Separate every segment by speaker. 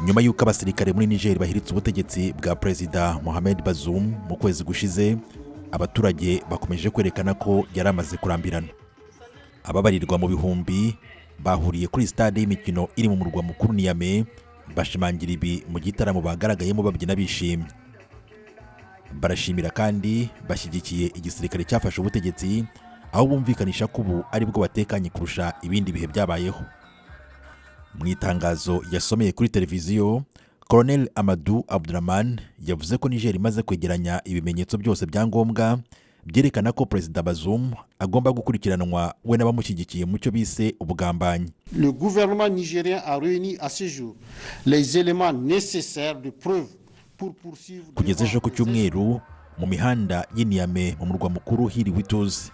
Speaker 1: Nyuma y'uko abasirikare muri Niger bahiritse ubutegetsi bwa Perezida Mohamed Bazoum mu kwezi gushize, abaturage bakomeje kwerekana ko yari amaze kurambirana. Ababarirwa mu bihumbi bahuriye kuri stade y'imikino iri mu murwa mukuru Niamey, bashimangira ibi mu gitaramo bagaragayemo babyina bishimye. Barashimira kandi bashyigikiye igisirikare cyafashe ubutegetsi, aho bumvikanisha ko ubu aribwo batekanye kurusha ibindi bihe byabayeho. Mu itangazo yasomeye kuri televiziyo, Colonel Amadou Abdramane yavuze ko Niger imaze kwegeranya ibimenyetso byose bya ngombwa byerekana ko Perezida Bazoum agomba gukurikiranwa, we n'abamushyigikiye, mu cyo bise ubugambanyi.
Speaker 2: Le gouvernement nigérien a réuni à ce jour les éléments nécessaires de preuve pour poursuivre.
Speaker 1: Kugeza ejo ku cyumweru, mu mihanda y'i Niamey, mu murwa mukuru, hiriwe ituze.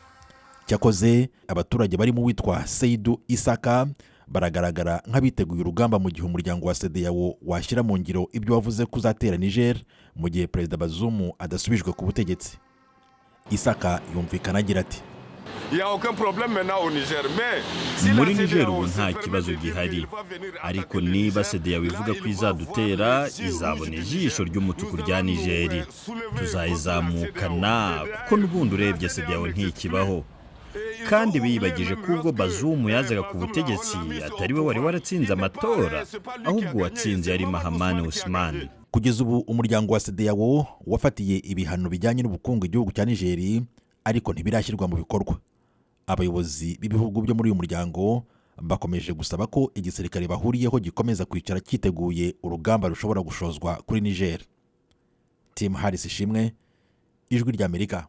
Speaker 1: Cyakoze abaturage barimo uwitwa Seidu Isaka baragaragara nk'abiteguye urugamba mu gihe umuryango wa CEDEAO washyira mu ngiro ibyo wavuze ko uzatera Niger mu gihe Perezida Bazoum adasubijwe ku butegetsi. Isaka yumvikana agira ati:
Speaker 3: Muri Niger ubu nta kibazo gihari, ariko niba CEDEAO ivuga ko izadutera, izabona ijisho ry'umutuku rya Nigeri. Tuzayizamukana, kuko n'ubundi urebye CEDEAO ntikibaho. Kandi biyibagije ko ubwo Bazoum yazaga ku butegetsi atari we wari waratsinze amatora, ahubwo uwatsinze yari Mahamane Usman.
Speaker 1: Kugeza ubu umuryango wa CEDEAO wafatiye ibihano bijyanye n'ubukungu igihugu cya Nigeri, ariko ntibirashyirwa mu bikorwa. Abayobozi b'ibihugu byo muri uyu muryango bakomeje gusaba ko igisirikare bahuriyeho gikomeza kwicara cyiteguye urugamba rushobora gushozwa kuri Niger. Tim Harris Ishimwe, Ijwi ry'Amerika.